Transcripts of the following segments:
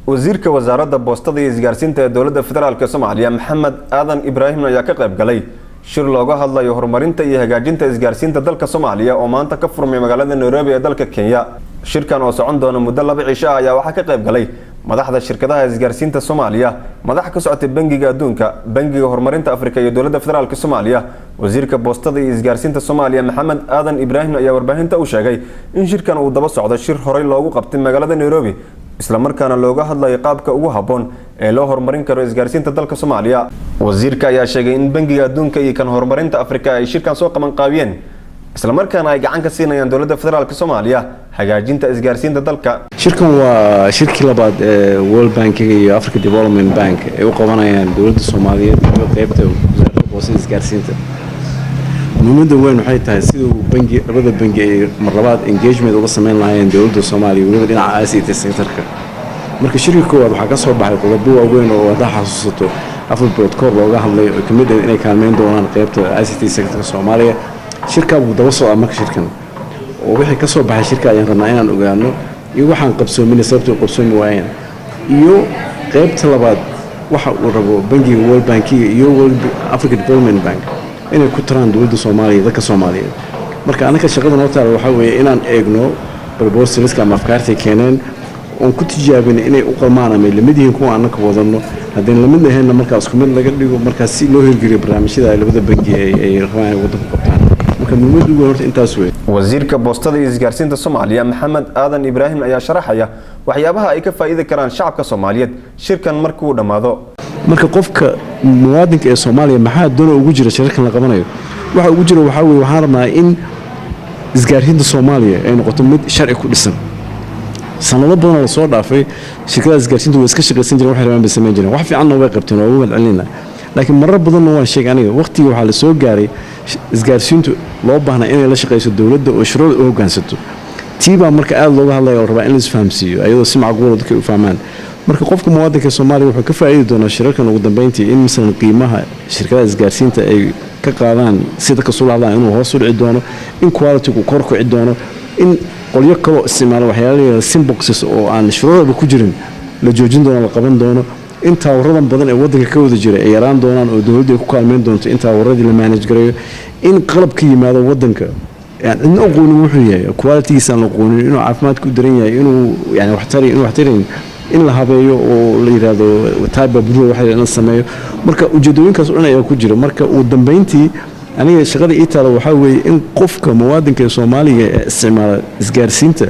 Wasiirka wasaaradda boostada iyo isgaarsiinta ee dowladda federaalka Soomaaliya, Maxamed Aadan Ibraahim, ayaa ka qayb galay shir looga hadlayo horumarinta iyo hagaajinta isgaarsiinta dalka Soomaaliya oo maanta ka furmay magaalada Nairobi ee dalka Kenya. Shirkan oo socon doona muddo 2 cisho ah ayaa waxaa ka qayb galay madaxda shirkadaha isgaarsiinta Soomaaliya, madax ka socotay Bangiga Adduunka, Bangiga Horumarinta Afrika iyo dowladda federaalka Soomaaliya. Wasiirka boostada iyo isgaarsiinta Soomaaliya, Maxamed Aadan Ibraahim, ayaa warbaahinta u sheegay in shirkan uu daba socdo shir horey loogu qabtay magaalada Nairobi, isla markaana looga hadlayo qaabka ugu habboon ee loo horumarin karo isgaarsiinta dalka Soomaaliya. Wasiirka ayaa sheegay in Bangiga Adduunka iyo kan Horumarinta Afrika ay shirkan soo qaban qaabiyeen, isla markaana ay gacan ka siinayaan dowladda federaalka Soomaaliya hagaajinta isgaarsiinta dalka. Shirkan waa shirkii labaad ee World Bankiga iyo Africa Development Bank ay u qabanayaan dowladda Soomaaliyeed iyo qeybta wasaaradda boostada isgaarsiinta. Muhiimadda weyn waxay tahay siduu bangi labada bangi ay mar labaad engagement uga sameyn lahaayeen dowladda Soomaaliya, weliba dhinaca ICT sectorka. Marka shirka koowaad waxaa ka soo baxay qodobo waaweyn oo haddaa xasuusato 4 bilood kahor looga hadlay, oo kamid ah inay kaalmeyn doonaan qeybta ICT sectorka Soomaaliya. Shirkaa buu daba socdaa. Marka shirkan oo wixii ka soo baxay shirka ayaan rabnaa inaan ogaano, iyo waxaan qabsoomin sababta u qabsoomi waayeen, iyo qeybta labaad waxa uu rabo bangiga World Bankiga iyo World Africa Development Bank inay ku taraan dowladda Soomaaliya, dadka Soomaaliyeed. Marka annaka shaqada noo taala waxaa weeye inaan eegno proposalska ama afkaartay keeneen, oon ku tijaabin inay u qalmaan ama lamid yihiin kuwa annaka wadano. Haddayna lamid ahaynna, markaa isku mid laga dhigo, markaa si loo hirgeliyo barnaamijyada ay labada bangi ay rabaan inay waddanku qabtaan. Marka muhiimadda ugu weyn horta intaas wey. Wasiirka boostada iyo isgaarsiinta Soomaaliya, Maxamed Aadan Ibraahim, ayaa sharaxaya waxyaabaha ay ka faa'iidi karaan shacabka Soomaaliyeed shirkan markuu dhammaado. Marka qofka muwaadinka ee Soomaaliya maxaa doona ugu jira shirarkan la qabanayo? Waxa ugu jira waxaa weye, waxaan rabnaa in isgaarsiinta Soomaaliya ay noqoto mid sharci ku dhisan. Sanado badan oo lasoo dhaafay shirkadaha isgaarsiinta way iska shaqaysan jireen, waxay rabaan bay samayn jireen. Wax fiicanna way qabteen oo ugu mahadcelinayna, laakiin marar badanna waan sheegay aniga, waqtigii waxaa la soo gaaray isgaarsiintu loo baahnaa inay la shaqayso dowladda oo shuruucda u hoggaansato. Tii baa marka aada looga hadlaya oo rabaa in la isfahamsiiyo, ayadoo si macquula dadka u fahmaan. Marka qofka muwaadinka Soomaaliya wuxuu ka faa'iidi doonaa shirarkan ugu dambeyntii in masalan qiimaha shirkadaha isgaarsiinta ay ka qaadaan si dadka sula hadlaan inuu hoos u dhici doono, in quality-gu kor kici doono, in qolyo kaloo isticmaalo waxyaala la yidhahdo SIM boxes oo aan shuruucdaba ku jirin la joojin doono, la qaban doono, in towerradan badan ee waddanka ka wada jira ay yaraan doonaan oo dowladdu ay ku kaalmeyn doonto in towerradii la manage gareeyo, in qalab ka yimaado waddanka aan cidna aqoonin wuxuu yahay, qualitygiisa aan la aqoonin, inuu caafimaadka u daran yahay, inuu yani waxtari inuu waxtarayn, in la habeeyo oo la yidhaahdo type approval waxa in la sameeyo. Marka ujeedooyinkaas oo dhan ayaa ku jira. Marka ugu dambeyntii aniga shaqada ii taala waxaa weeye in qofka muwaadinka ee Soomaaliga ee isticmaala isgaarsiinta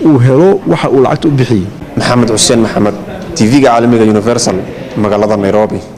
uu helo waxa uu lacagta u bixiyey. Maxamed Xuseen Maxamed, TV-ga caalamiga Universal, magaalada Nairobi.